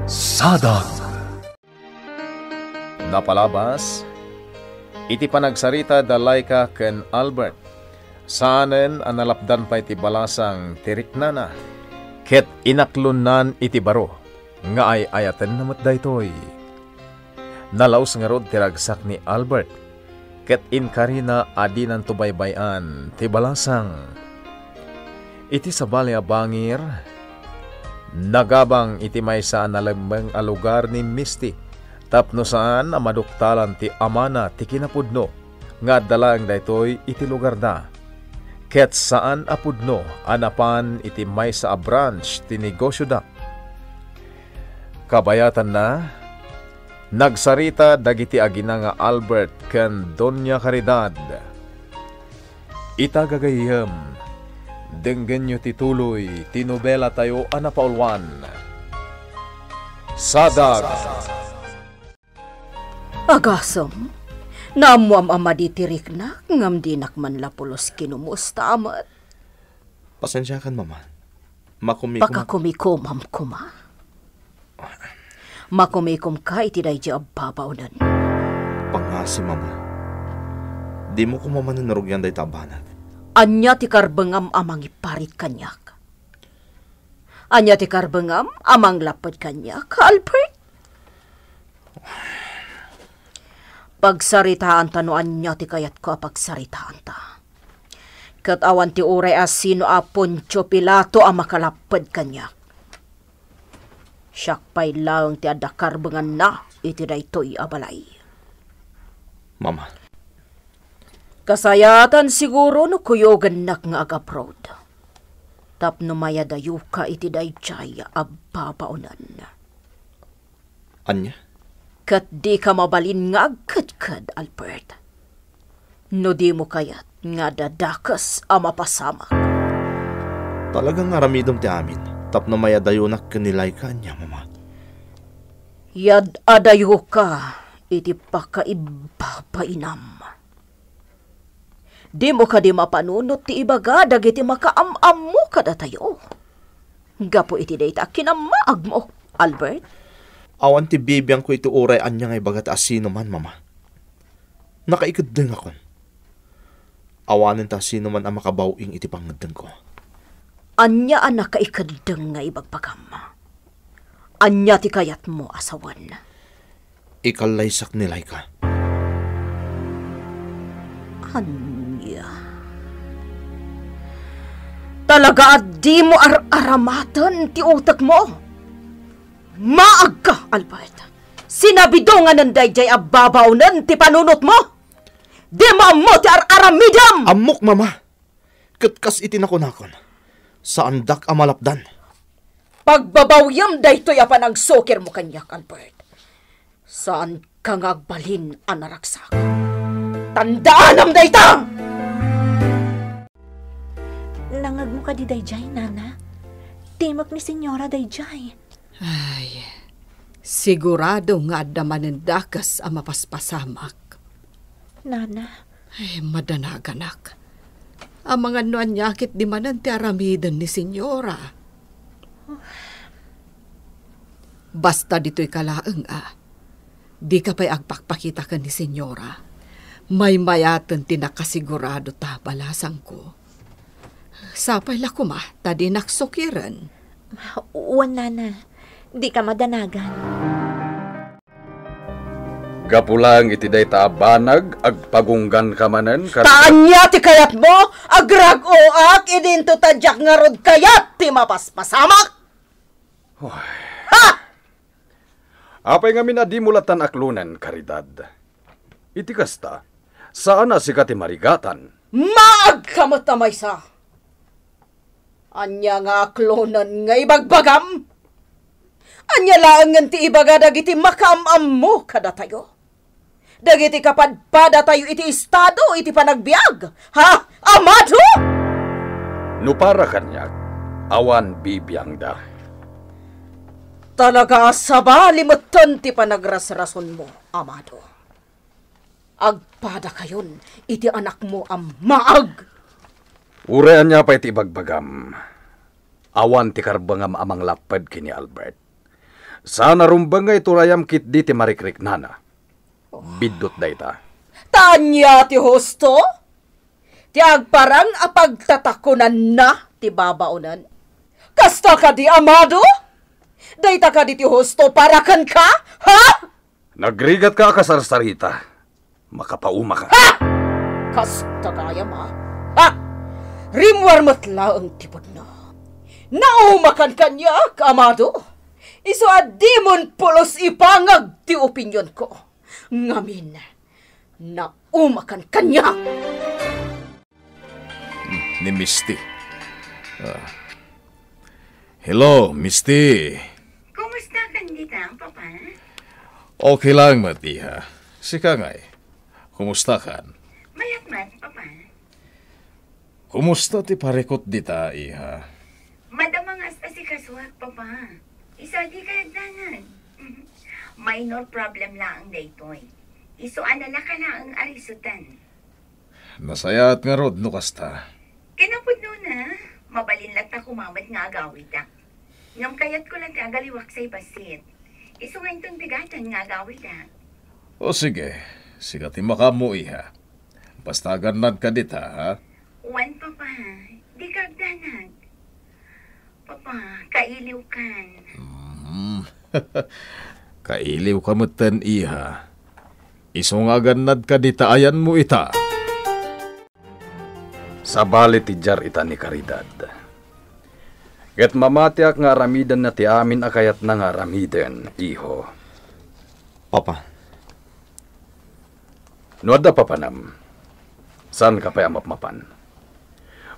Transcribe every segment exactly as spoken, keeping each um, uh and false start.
Sadag. Napalabas, iti panagsarita da Laika ken Albert, saanen a nalapdan pay ti balasang ti riknana, ket inaklonnan iti baro nga ay-ayatenna met daytoy. Nalaus ngarud ti ragsak ni Albert, ket inkarina a dinanto baybay-an ti balasang. Iti sabali a bangir, nagabang iti maysa a nalemmeng a lugar ni Misty tapno saan a maduktalan ti amana ti kinapudno nga adda laeng daytoy iti lugarda, ket saan a pudno a napan iti maysa a branch ti negosyoda. Kabayatanna, nagsarita dagiti agina nga Albert ken Doña Caridad. Ita gagayyem, denggenyo ti tuloy ti nobelatayo a napauluan, Sadag. Agasem, naammoam a madi ti riknak, ngem dinak man la pulos kinumusta met. Pasensiakan, Mama. Makumikom. Pakakumikomam koma. Makumikomka iti daydi a babaonen. Pangngaasim, Mama. Dimo koma manen rugian dayta a banag. Ania ti karbengam a mangiparit kaniak? Ania ti karbengam a manglapped kaniak, Albert? Pagsaritaanta no ania ti kayatko a pagsaritaanta. Ket awan ti uray a sino a Poncio Pilato a makalapped kaniak. Siak pay laeng ti adda karbenganna iti daytoy a balay. Mama. Kasayatan siguro no kuyogennak nga ag-abroad. Tapno mayadayoka iti daydiay a babaonen. Ania? Ket dika mabalin nga agkedked, Albert. No dimo kayat nga adda dakes a mapasamak. Talaga nga aramidem ti amin tapno mayadayonak ken ni Laika, ania, Mama? Yad-adayoka iti pakaibabainam. Dimo kadi mapanunot ti ibaga dagiti makaam-ammo kadatayo? Gapu iti dayta a kinammaagmo, Albert? Awan ti bibiangko iti uray ania nga ibaga ti asinoman, Mama. Nakaikeddengakon. Awanen ti asinoman a makabaw-ing iti pangngeddengko. Ania a nakaikeddeng nga ibagbagam? Ania ti kayatmo a sawen? Ikallaysak ni Laika. Ania? Talaga a dimo ar-aramaten ti utekmo? Maagka, Albert. Sinabidonganen daydiay a babaonen ti panunotmo. Dimo ammo ti ar-aramidem. Ammok, Mama. Ket kas iti nakunakon, saandak a malapdan. Pagbabawyem daytoy a panagsukirmo kaniak, Albert. Saanka nga agbalin a naragsak. Tandaanam dayta! Nangngegmo kadi daydiay, Nana? Timek ni Senyora daydiay. Ay, sigurado nga adda manen dakes a mapaspasamak. Nana. Ay, madanaganak. Amangan no ania ketdi manen ti aramiden ni Senyora. Basta ditoy ka laeng, a. Dika pay agpakpakita ken ni Senyora. Maymayaten ti nakasigurado ta balasangko. Sapay la koma ta dinak sukiren. Wen, Nana. Dika madanagan. Gapu laeng iti dayta a banag, agpagungganka manen, kar- Ta ania ti kayatmo? Agrag-oak idinto ta diak ngarud kayat ti mapaspasamak? Uy. Ha! Apay ngamin a dimo lattan aklonen, Caridad? Iti kasta, saan a sika ti marigatan. Maagka met a maysa! Ania nga aklonen nga ibagbagam? Ania laengen ti ibaga dagiti makaam-ammo kadatayo? Dagiti kapadpadatayo iti estado iti panagbiag? Ha, Amado? No para kaniak, awan bibiangda. Talaga a sabali metten ti panagrasrasonmo, Amado. Agpadakayon iti anakmo a maag. Uray ania pay ti ibagbagam, awan ti karbengam a manglapped ken ni Albert. Saan a rumbeng nga iturayam ketdi ti marikriknana. Biddut dayta. Ta ania ti husto? Ti agparang a pagtatakonanna ti babaonen. Kasta kadi, Amado? Dayta kadi ti husto para kenka? Ha? Nagrigatka a kasarsarita. Makapaumakan. Ha? Kasta gayam, ha? Ha? Rimmuar met laeng ti pudno. Naumakan kaniak, Amado. Isu a dimon pulos ipangag ti opinionko. Ngamin, naumakan kaniak. Ni Misty. Ah. Hello, Misty. Kumusta kan dita, Papa? Okay lang met, iha. Sika ngay? Kumusta kan? Mayat met, Papa. Kumusta ti parikut dita, iha? Madama nga asikasuak, Papa. Isu a di kayat danag. Minor problem laeng daytoy. Isu a nalaka laeng a risutan. Nasayaat ngarud no kasta. Kinapudnona, mabalin latta koma met nga agawidak. Ngem kayatko latta agaliwak say bassit. Isu nga inton bigaten nga agawidak. O sige, sika ti makaammo, iha. Basta agannadka dita, ha? Wen, Papa, dika agdanag. Papa, kailiwkan. Mhm. Kailiwka metten, iha. Isu nga agannadka dita, ayanmo ita. Sabali ti diar ita ni Caridad. Ket mamatiak nga aramidenna ti amin a kayatna nga aramiden, iho. Papa. No adda papanam, saanka pay a mapmapan.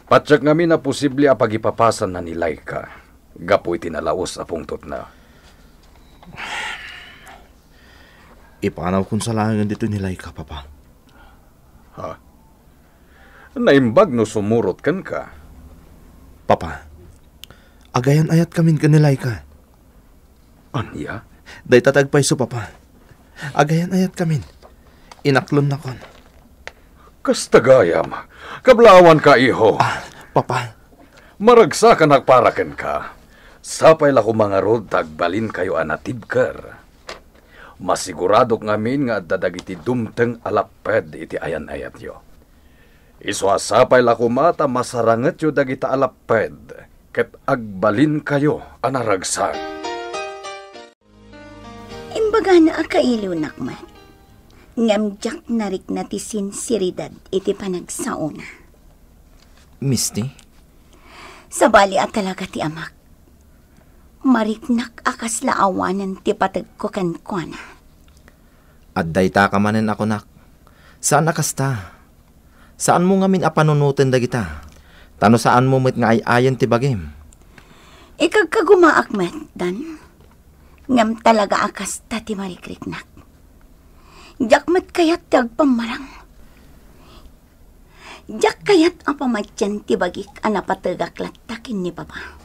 Patiek ngamin a posible a pagipapasanna ni Laika gapu iti nalaus a pungtotna. Ipanawkon sa laengen ditoy ni Laika, Papa. Ha? Naimbag no sumurot kenka. Papa, agayan-ayatkamin ken ni Laika. Ania? Dayta ti agpayso, Papa. Agayan-ayatkamin. Inaklonnakon. Kasta gayam. Kablaawanka, iho. Ah, Papa. Maragsakanak para kenka. Sapay la koma ngarud ta agbalinkayo a natibker. Masiguradok ngamin nga adda dagiti dumteng a lapped iti ayan-ayatyo. Isu a sapay la koma ta masarangetyo dagita a lapped ket agbalinkayo a naragsak. Imbagana a kailiwnak met, ngem diak narikna ti sinseridad iti panagsaona. Misty? Sabali a talaga ti amak. Mariknak a kasla awanen ti pategko kenkuana. Adda itaka manen a kunak. Saan a kasta. Saanmo ngamin a panunoten dagita. Ta no saanmo met nga ay-ayen ti bagim. Ikagkagumaak met, Dan. Ngem talaga a kasta ti marikriknak. Diak met kayat ti agpammarang. Diak kayat a pamatian ti bagik a napategak latta ken ni Papa.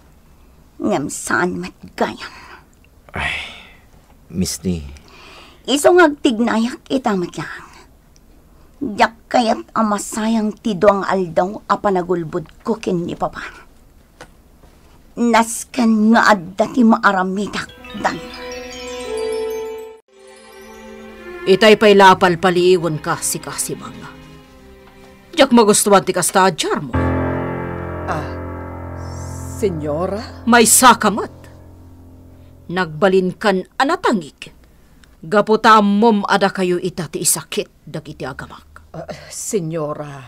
Ngem saan met gayam. Ay, Misty. Isu nga agtignayak ita met laeng. Diak kayat a masayang ti dua nga aldaw a panagulbodko ken ni Papa. Nasken nga adda ti maaramidak, Dan. Itay pay la a palpaliiwenka, sika, Simang. Diak magustuan ti kasta a diarmo. Ah, Senyora? Maysaka met. Nagbalinkan a natangig. Gapu ta ammom a dakayo ita ti isakit dagiti agamak. Ah, Senyora,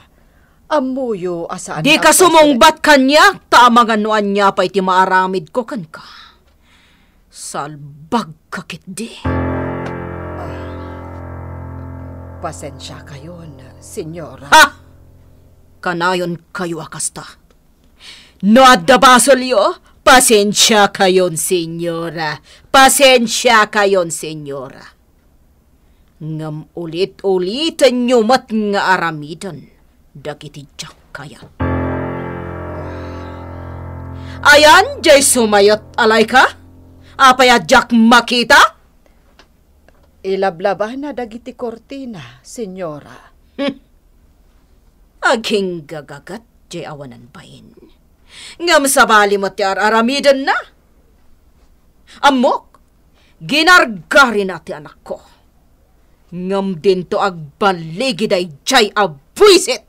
ammoyo a saan. Dika sumungbat kaniak ta amangan no ania pay ti maaramidko kenka. Salbagka ketdi. Ah, pasensiakayon, Senyora. Ha! Kanayonkayo a kasta. No adda basolyo, pasensiakayon, Senyora. Pasensiakayon, Senyora. Ngem ulit-ulitenyo met nga aramiden dagiti diak kayat. Ayan, jay sumayot a Laika? Apay a diak makita? Ilablabana dagiti kurtina, Senyora. Hmm. Aginggagagat jay awanan bain. Ngem sabali met ti ar-aramidenna. Ammok, Ginargarina ti anakko. Ngem dinto agballigi daydiay a buisit.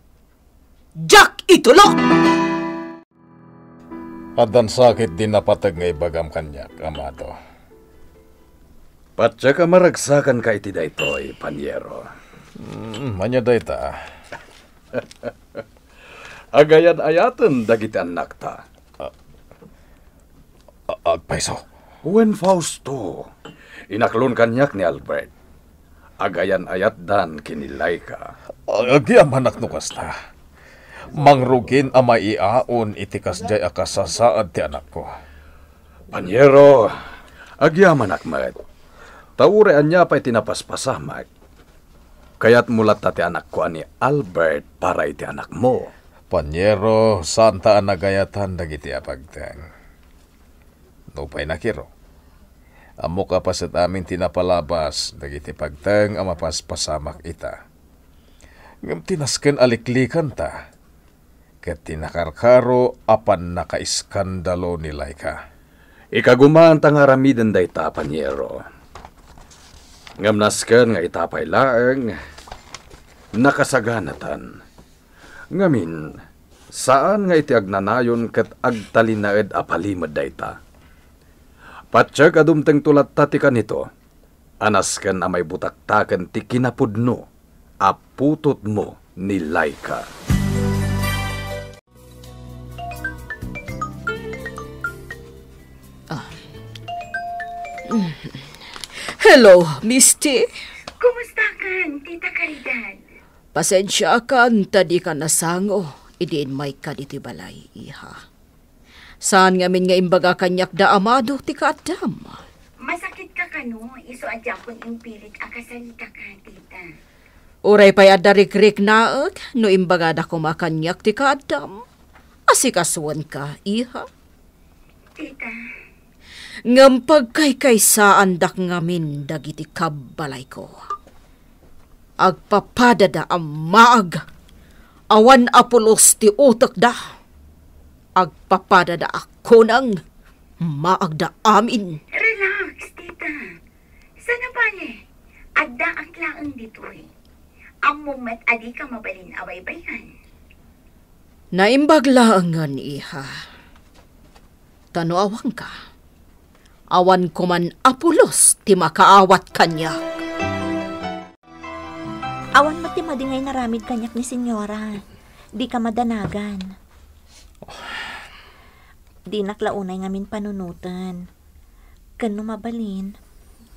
Diak itulok! Addan sakit di napateg nga ibagam kaniak, Amado. Patiek a maragsakanka iti daytoy, Paniero. Mm, ania dayta? Agayan-ayaten dagiti annakta. A-, agpayso. Wen, Fausto, inaklon kaniak ni Albert. Agayan-ayatdan ken ni Laika. Agyamanak no kasta. Mangrugin a maiaon iti kasdiay a kasasaad ti anakko. Paniero, agyamanak met. Ta uray ania pay ti napaspasamak, kayatmo latta ti anakko a ni Albert para iti anakmo. Paniero, saanta a nagayatan dagiti a pagteng. Nupay nakiro, ammok a paset amin ti napalabas dagiti pagteng a mapaspasamak ita. Ngem ti nasken a liklikanta ket ti nakarkaro a pannakaiskandalo ni Laika. Ikagumaanta nga aramiden dayta, Paniero. Ngem nasken nga ita pay laeng nakasaganatan. Ngamin, saan nga iti agnanayon ket agtalinaed a palimed dayta. Patiek a dumtengto latta ti kanito, a nasken a maibutaktaken ti kinapudno a putotmo ni Laika. Ah. Hello, Misty. Kumustakan, Tita Caridad? Pasensiakan ta dika nasango idi immayka ditoy balay, iha. Saan ngamin nga imbaga kaniak da Amado ti kaaddam? Masakitka kano, isu a diakon impilit a kasaritaka, Tita? Uray pay adda rikriknaek no imbagada koma kaniak ti kaaddam. Asikasuenka, iha. Tita. Ngem pagkaykaysaandak ngamin dagiti kabbalayko. Agpapadada a maag, awan a pulos ti utekda. Agpapadada a kunang, maagda amin. Relax, Tita. Sana bale, addaak laeng ditoy. Ammom met a dika mabalin a baybay-an. Naimbag laengen, iha. Ta no awanka, awan koman a pulos ti makaawat kaniak. Awan met ti madi nga inaramid kaniak ni Senyora. Dika madanagan. Dinak la unay ngamin panunoten. Ken no mabalin,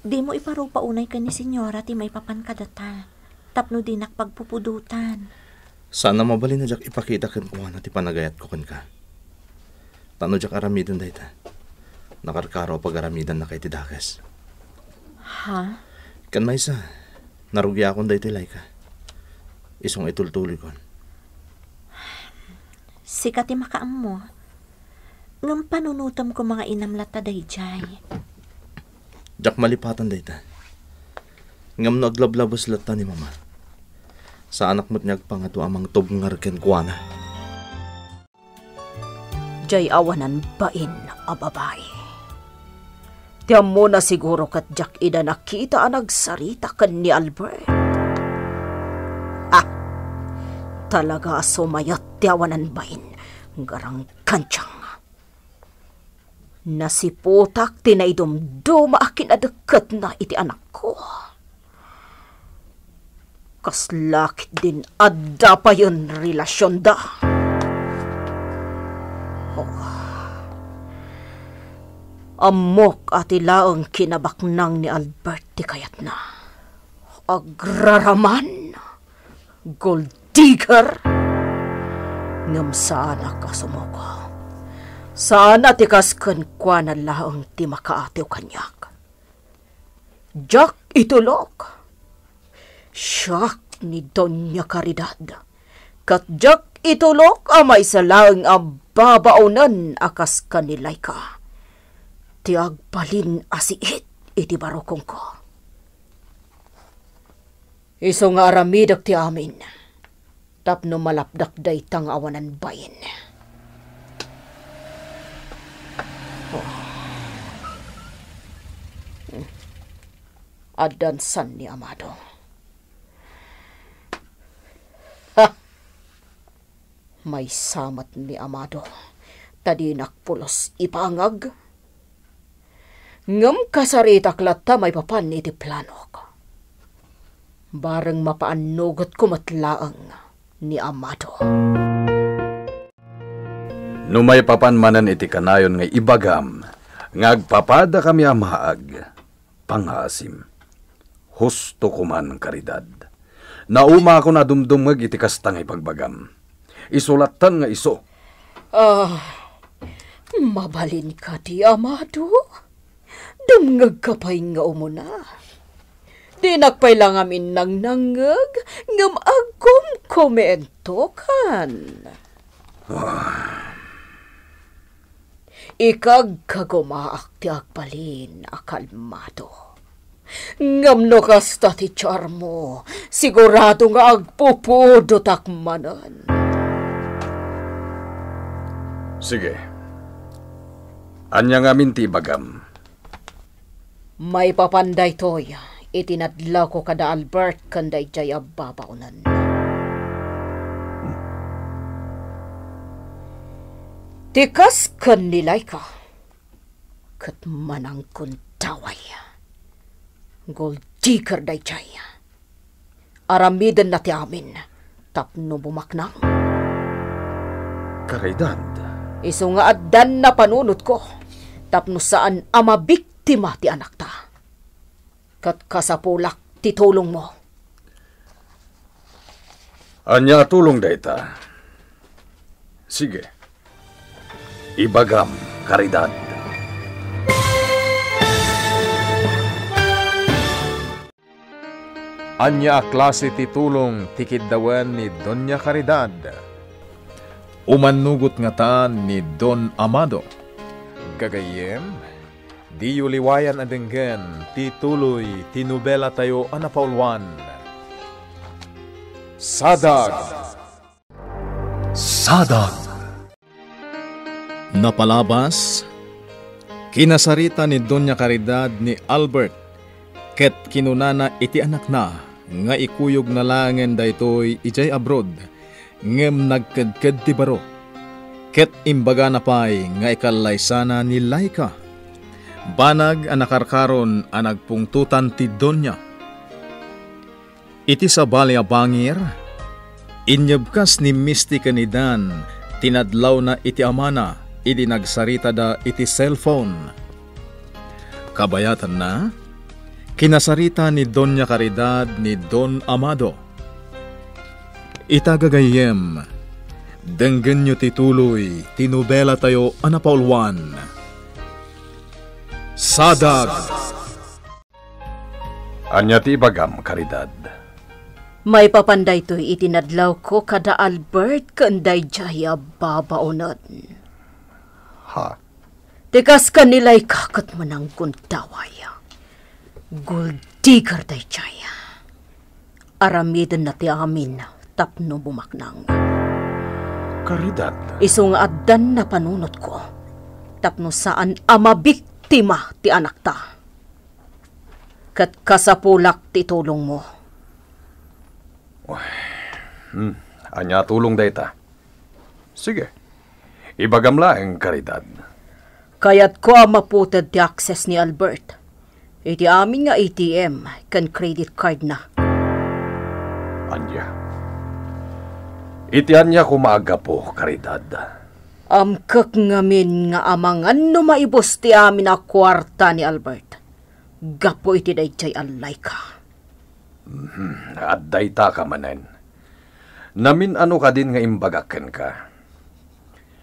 dimo iparupa unay ken ni Senyora ti maipapan kadata, tapno dinak pagpupudotan. Saan a mabalin a diak ipakita kenkuana ti panagayatko kenka. Ta no diak aramiden dayta, nakarkaro a pagaramidannaka iti dakes. Ha? Ken maysa, narugiakon daytoy, Laika. Isu nga itultuloykon. Sika ti makaammo. Ngem panunotem koma nga inam latta daydiay. Diak malipatan dayta. Ngem no aglablabes latta ni Mama, saanak met nga agpangadu a mangtubngar kenkuana. Diay awanan bain a babai. Ti ammona siguro ket diak ida nakita a nagsarita ken ni Albert. Ah! Talaga a sumayat ti awanan bain, garanggantiang. Nasiputak ti naidumduma a kinadekketna iti anakko. Kasla ketdin adda payen relasionda. Oh. Ammok a ti laeng kinabaknang ni Albert ti kayatna. Agraraman, gold digger. Ngem saanak a sumuko. Saana ti kas kenkuana laeng ti makaatiw kaniak. Diak itulok. Siak ni Doña Caridad. Ket diak itulok a maysa laeng a babaonen a kas ken ni Laika ti agbalin a siit iti barukongko. Isu nga aramidek ti amin tapno malapdak dayta nga awanan bain. Oh. Addan san ni Amado. Ha! Maysa met ni Amado, ta dinak pulos ipangag. Ngem kasaritak latta maipapan iti planok. Bareng mapaannogotko met laeng ni Amado. No maipapan manen iti kanayon nga ibagam nga agpapadakami a maag, pangngaasim. Husto koman, Caridad. Naumakon a dumdumngeg iti kasta nga ibagbagam. Isu lattan nga isu. Ah, mabalinka ti Amado? Dumngegka pay nga umuna. Dinak pay la ngamin nangnangngeg, ngem agkumkumientokan. Ikagkagumaak ti agbalin a kalmado. Ngem no kasta ti tiarmo, sigurado nga agpupudotak manen. Sige. Ania ngamin ti ibagam? Maipapan daytoy iti nadlawko kada Albert ken daydiay a babaonen. Ti kas ken ni Laika, ket manangkuntaway. Gold digger daydiay. Aramidenna ti amin tapno bumaknang. Caridad. Isu nga addan napanunotko tapno saan a mabiktima ti anakta. Ket kasapulak ti tulongmo. Ania a tulong dayta? Sige. Ibagam, Caridad. Ania a klase ti tulong ti kiddawen ni Doña Caridad? Umannugot ngata ni Don Amado. Gagayyem, diyo liwayan a denggen ti tuloy ti nobelatayo a napauluan, Sadag. Sadag. Napalabas, kinasarita ni Doña Caridad ni Albert, ket kinunana iti anakna nga ikuyogna laengen daytoy idiay abroad, ngem nagkedked ti baro, ket imbagana pay nga ikallaysana ni Laika, banag a nakarkaron a nagpungtotan ti doña. Iti sabali a bangir, inyebkas ni Misty ken ni Dan ti nadlawna iti amana idi nagsaritada iti cellphone. Kabayatanna, kinasarita ni Doña Caridad ni Don Amado. Ita gagayyem, denggenyo ti tuloy ti nobelatayo a napauluan, Sadag. Ania ti ibagam, Caridad? Maipapan daytoy iti nadlawko kada Albert ken daydiay a babaonen. Ha? Ti kas ken ni Laika ket manangkuntaway. Gold digger daydiay. Aramidenna ti amin tapno bumaknang. Caridad. Isu nga addan napanunotko tapno saan a mabiktima ti anakta. Ket kasapulak ti tulongmo. Hmm, ania a tulong dayta? Sige. Ibagam laeng, Caridad. Kayatko a maputed ti access ni Albert iti amin nga A T M ken credit cardna. Ania? Iti ania koma a gapu, Caridad? Amkek ngamin nga amangan no maibus ti amin a kuarta ni Albert gapu iti daydiay a Laika. Mhm, adda ita ka manen. Namin-ano kadin nga imbagak kenka.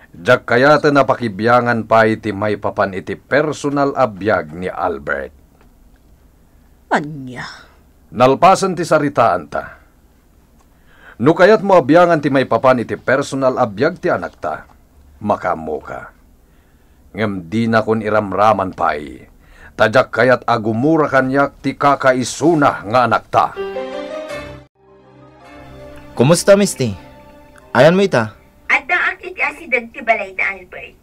Diak kayaten a pakibiangan pay ti maipapan iti personal a biag ni Albert. Ania? Nalpasen ti saritaanta. No kayatmo a biangan ti maipapan iti personal a biag ti anakta, makaammoka. Ngem dinakon iramraman pay, ta diak kayat a gumura kaniak ti kakaisuna nga anakta. Kumusta, Misty? Ayanmo ita? Addaak iti asideg ti balay da Albert.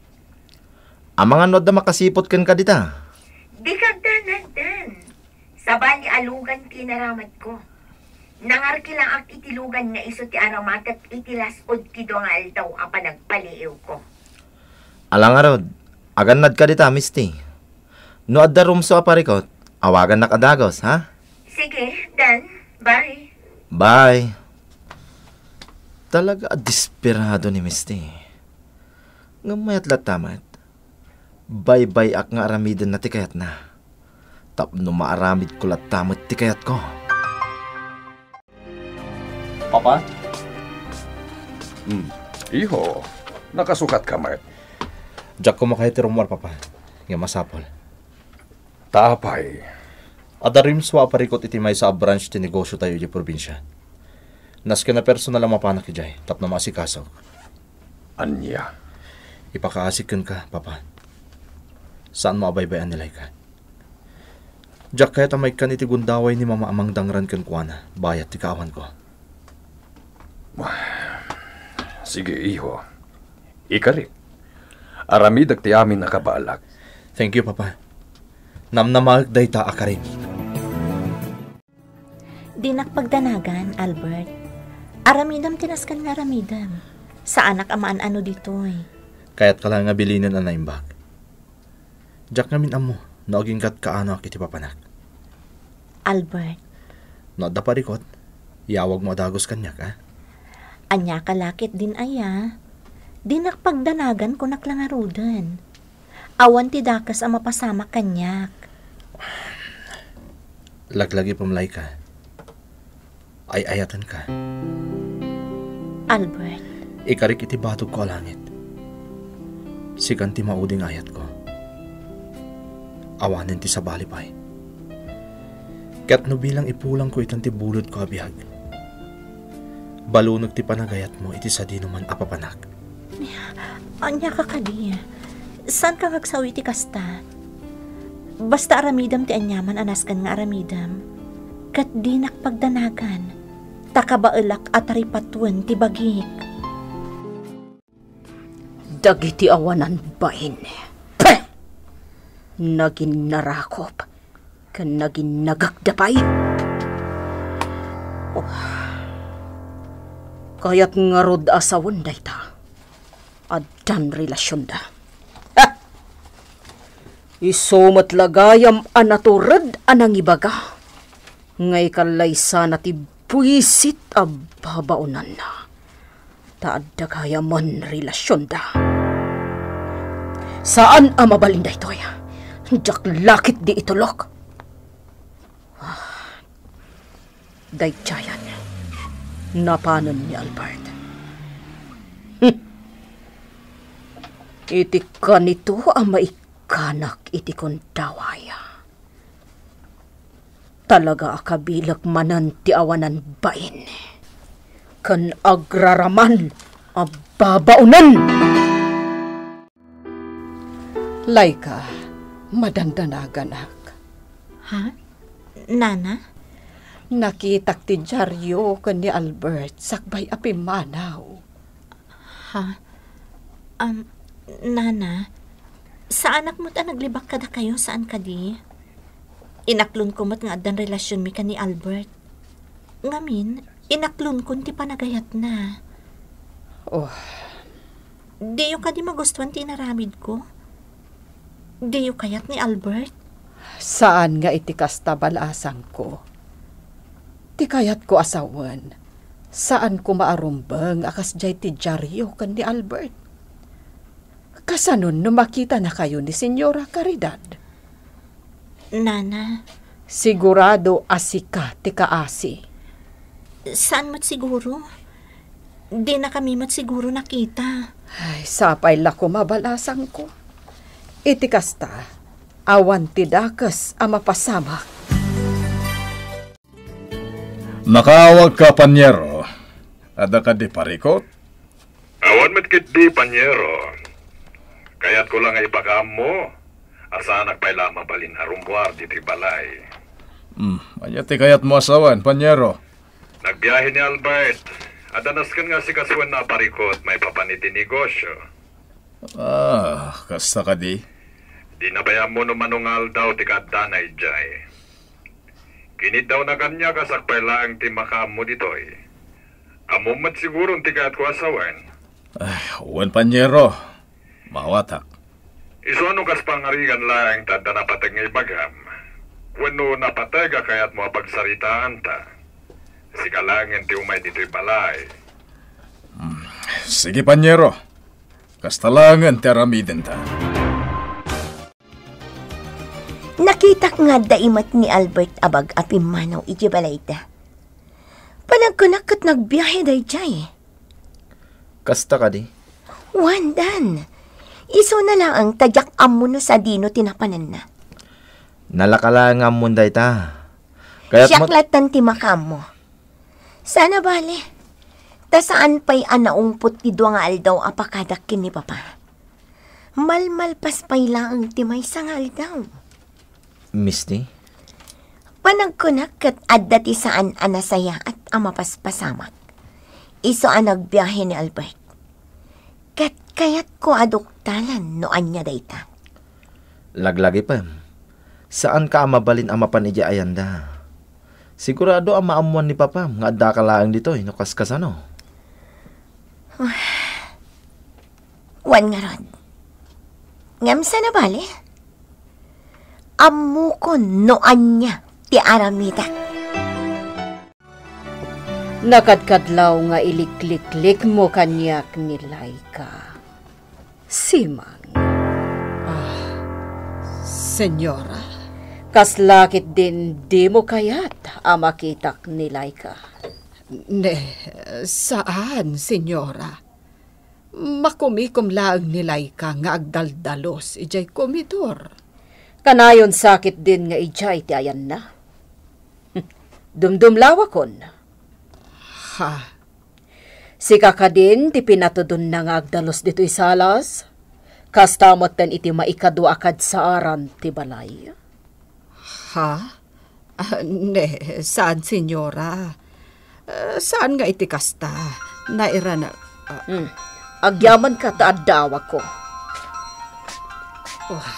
Amangan no adda makasiput kenka dita? Dika agdanag, Dan. Sabali a lugan ti naramatko. Nangarkilaak iti lugan nga isu ti aramatek iti las-ud ti dua nga aldaw a panagpaliiwko. Ala ngarud, agannadka dita, Misty. No adda roomso a parikot, awagannak a dagus, ha? Sige, Dan. Bye. Bye. Talaga a desperado ni Misty. Ngem mayat latta met. Baybay-ak nga aramidenna ti kayatna. Tapno maaramidko latta met ti kayatko. Papa? Hmm. Iho, nakasukatka met. Diak kumakayo ti rummuar, Papa. Nga masapul. Ta apay? Adda rimsua a parikot iti maysa a branch ti negosiotayo iti probinsia. Nasken a personal a mapanak idiay tapno maasikasok. Ania? Ipakaasik kenka, Papa. Saanmo a baybay-an ni Laika. Diak kayat a maikkan iti gundaway ni Mama a mangdangran kenkuana bayat ti kaawanko. Sige, iho. Ikarik. Aramidek ti amin a kabaelak. Thank you, Papa. Namnamaek dayta a karim. Dinak pagdanagan, Albert. Aramidem ti nasken nga aramidem. Saanak a maan-ano ditoy. Kayatka laeng a bilinen a naimbag. Diak ngamin ammo no agingga't kaanoak iti papanak. Albert. No adda parikot, iyawagmo a dagus kaniak, a? Ania ka la ketdin aya? Dinak pagdanagan, kunak la ngaruden. Awan ti dakes a mapasamak kaniak. Laglagipem, Laika. Ay-ayatenka. Albert. Ikarik iti batogko a langit. Sikan ti maudi nga ayatko. Awanen ti sabali pay. Ket no bilang ipulangko itan ti bulodko a biag, balunek ti panagayatmo iti sadinoman a papanak. Ania ka kadi? Saanka nga agsao iti kasta? Basta aramidem ti aniaman a nasken nga aramidem, ket dinak pagdanagan, ta kabaelak a taripatuen ti bagik. Dagiti awanan bain. Peh! Naginnarakop ken naginnagakda pay. Oh. Kayat ngarud a sawen dayta. Addan relasionda. Ha! Isu met la gayam a natured a nangibaga nga ikallaysana ti buisit a babaonanna. Ta adda gayamen relasionda. Saan a mabalin daytoy. Diak la ketdi itulok. Ah, daydiayen, napanen ni Albert. Hmm. Iti kanito a maikkanak iti gundaway. Talaga a kabilek manen ti awanan bain ken agraraman a babaonen. Laika, madandanaganak. Ha? Nana? Nakitak ti diario ken ni Albert sakbay a pimmanaw. Ha? Um, Nana, saanak met a naglibak kadakayo, saan kadi? Inaklonko met nga addan relasionmi ken ni Albert. Ngamin, inaklonko ti panagayatna. Oh. Diyo kadi magustuan ti inaramidko? Diyo kayat ni Albert? Saan nga iti kasta, balaasangko. Ti kayatko a sawen, saan koma a rumbeng a kasdiay ti diario ken ni Albert. Kasanon no makitanakayo ni Señora Caridad? Nana. Sigurado a sika ti kaasi. Saan met siguro? Dinakami met siguro nakita. Ay, sapay la koma, balaasangko. Iti kasta, awan ti dakes a mapasamak. Nakaawagka, panyero. Adda kadi parikot? Awan met ketdi, panyero. Kayatko la nga ipakaammo a saanak pay la a mabalin a rummuar ditoy balay. Hmm, ania ti kayatmo a sawen, panyero? Nagbiahe ni Albert. Adda nasken nga asikasoenna a parikot maipapan iti negosio. Ah, kasta kadi? Dina pay ammo no mano nga aldaw ti kaaddana idiay. Kiniddawna kaniak a siak pay laeng ti makaammo ditoy. Ammom met siguron ti kayatko a sawen. Ah, wen, panyero. Maawatak. Isu a no kas pangarigan laeng ta adda napateg nga ibagam, wenno napateg a kayatmo a pagsaritaanta, sika laengen ti umay ditoy balay. Hmm, sige, panyero. Kasta laengen ti aramidenta. Nakitak nga adda imet ni Albert a bag a pimmanaw iti balayda. Panagkunak ket nagbiahe daydiay. Kasta kadi? Wen, Dan. Isuna laeng ta diak ammo no sadino ti napananna. Nalaka laeng nga ammon dayta. Kayat Siak met- lattan ti makaammo. Saan a bale. Ta saan pay a naungpot ti dua nga aldaw a pakadak ken ni Papa. Malmalpas pay laeng ti maysa nga aldaw. Misty? Panagkunak ket adda ti saan a nasayaat a mapaspasamak. Isu a nagbiahe ni Albert. Ket kayatko a duktalan no ania dayta. Laglagipem, saanka a mabalin a mapan idiay ayanda. Sigurado a maammoan ni Papam nga addaka laeng ditoy no kaskasano. Wen ngarud. Ngem saan a bale? Ammokon no ania ti aramidak. Nakadkadlaw nga ilikliklikmo kaniak ni Laika. Simang. Ah, Senyora? Kasla ketdin dimo kayat a makitak ni Laika? Ne, saan, Senyora. Makumikom laeng ni Laika nga agdaldalus idiay komidor. Kanayon sa ketdin nga idiay ti ayanna. Dumdumlawakon. Ha? Sika kadin ti pinatudonna nga agdalus ditoy salas? Kasta metten iti maikadua a kadsaaran ti balay. Ha? Ah, ne, saan, Senyora. Ah, saan nga iti kasta. Nairana, ah. Hmm. Agyamankata, addawakko. Oh,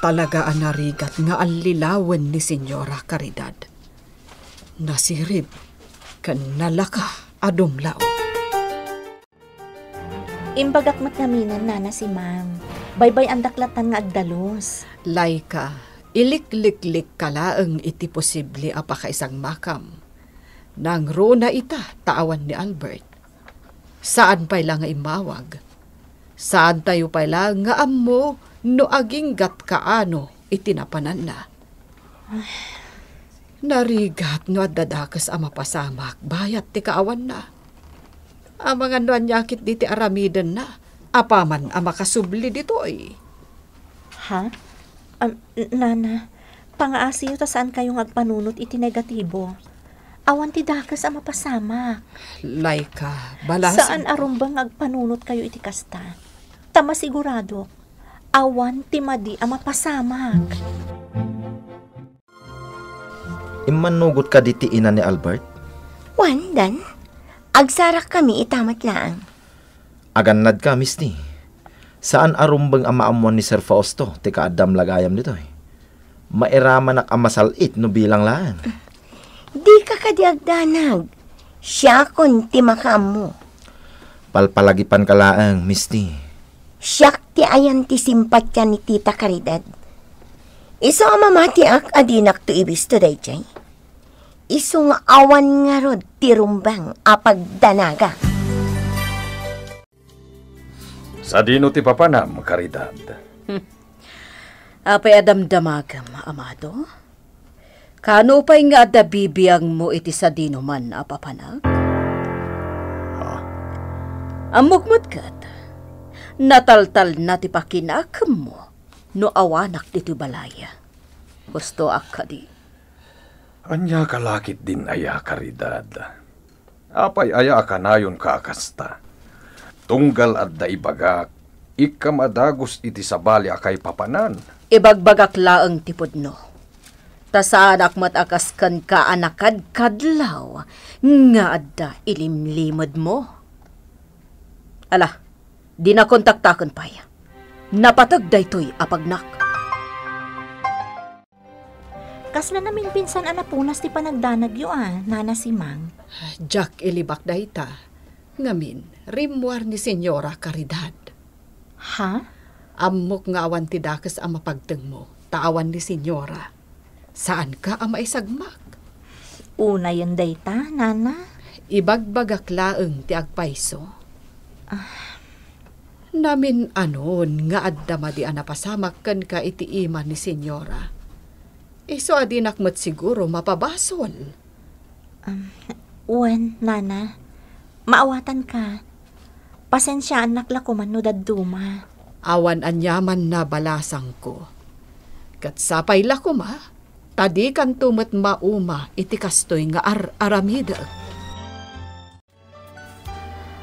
talaga a narigat nga allilawen ni Senyora Caridad. Nasirib ken nalaka a dumlaw. Imbagak met ngaminen, Nana Simang. Baybay-andak lattan nga agdalus. Laika, ilikliklikka laeng iti posible a pakaisagmakam. Nangruna ita ta awan ni Albert. Saan pay la nga immawag. Saantayo pay la nga ammo no aginggat kaano iti napananna. Narigat no adda dakes a mapasamak bayat ti kaawanna. Amangan no ania ketdi ti aramidenna apaman a makasubli ditoy. Ha? Am, n-, Nana, pangaasiyo ta saankayo nga agpanunot iti negatibo. Awan ti dakes a mapasamak. Laika, balas. Saan a rumbeng nga agpanunotkayo iti kasta. Ta masiguradok, awan ti madi a mapasamak. Immannugot kadi ti ina ni Albert? Wen, Dan. Agsarakkami ita met laeng. Agannadka, Misty. Saan a rumbeng a maammuan ni Sir Fausto ti kaaddam la gayam ditoy. Mairamanak a masal-it no bilang laeng. Dika kadi agdanag. Siakon ti makaammo. Palpalagipanka laeng, Misty. Siak ti ayan ti simpatian ni Tita Caridad. Isu a mamatiak a dinakto ibisto daydiay. Isu nga awan ngarud ti rumbeng a pagdanaga. Sadino ti papanam, Caridad? Apay a damdamagem, amado? Kano pay nga adda bibiangmo iti sadinoman a papanak? Ah. Ammok met ket, nataltalna ti pakinakemmo no awanak ditoy balay. Hustoak kadi. Ania ka la ketdin aya, Caridad? Apay aya a kanayonka a kasta? Tunggal adda ibagak, ikkam a dagus iti sabali a kaipapanan. Ibagbagak laeng ti pudno. Ta saanak met a kas kenka a nakadkadlaw nga adda ilimlimedmo. Ala, dina kontaktaken pay. Napateg daytoy a pagnak. Kasla naminpinsan a napunas ti panagdanagyo a, Nana Simang. Diak ilibak dayta. Ngamin, rimmuar ni Señora Caridad. Ha? Ammok nga awan ti dakes a mapagtengmo, ta awan ni Señora. Saanka a maisagmak? Unayen dayta, Nana. Ibagbagak laeng ti agpayso. Ah. Namin-anon nga adda madi a napasamak kenka iti ima ni Señora. Isu a dinak met siguro mapabasol. Um, wen, Nana. Maawatanka. Pasensiaannak la koman no dadduma. Awan aniaman a balasangko. Ket sapay la koma, ta dikanto met mauma iti kastoy nga ar-aramidek.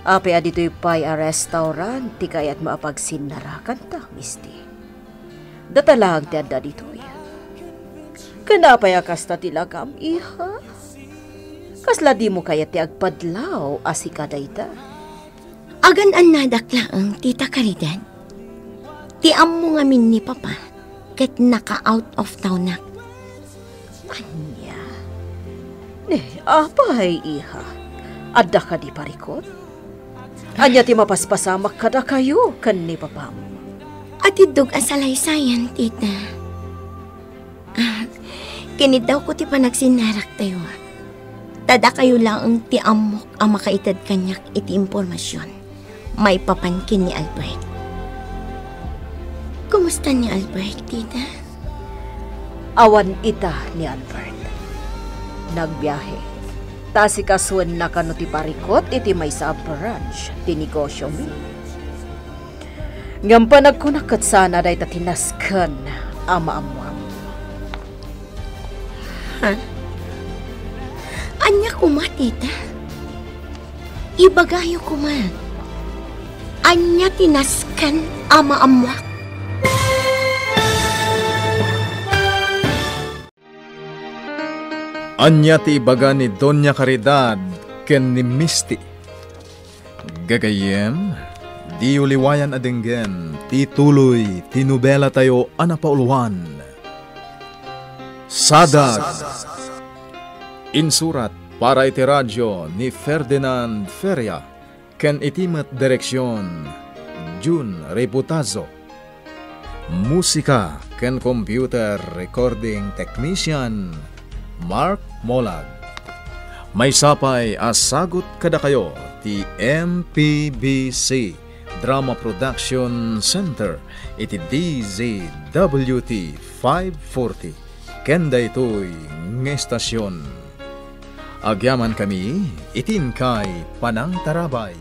Apay a ditoy pay a restaurant ti kayatmo a pagsinnarakanta, Misty? Data laeng ti adda ditoy. Ken apay a kasta ti lakam, iha? Kasla dimo kayat ti agpadlaw a sika dayta? Agan-annadak laeng, Tita Caridad. Ti ammo ngamin ni Papa, ket naka-out of townak. Ania? Ne, apay, iha? Adda kadi parikut? Ania ti mapaspasamak kadakayo ken ni Papam? Atiddog a salaysayan, Tita. Ah, kiniddawko ti panagsinnaraktayo. Ta dakayo laeng ti ammok a makaited kaniak iti impormasion maipapan ken ni Albert. Kumusta ni Albert, Tita? Awan ita ni Albert. Nagbiahe. Ta asikasuenna kano ti parikut iti maysa a branch ti negosyomi. Ngem panagkunak ket sana dayta ti nasken a maammoam. Ha? Ania koma, Tita? Ibagayo koma. Ania ti nasken a maammoak? Ania ti ibaga ni Doña Caridad ken ni Misty? Gagayyem, diyo liwayan a denggen ti tuloy ti nobelatayo a napauluan, Sadag. Insurat para iti radio ni Ferdinand Feria ken iti met direksion, Jun Reputazo. Musika ken computer recording technician, Mark Molag. Maysa pay a sagut kadakayo ti M P B C Drama Production Center iti D Z W T five forty. Ken daytoy nga estasion, agyamankami iti inkay panangtarabay.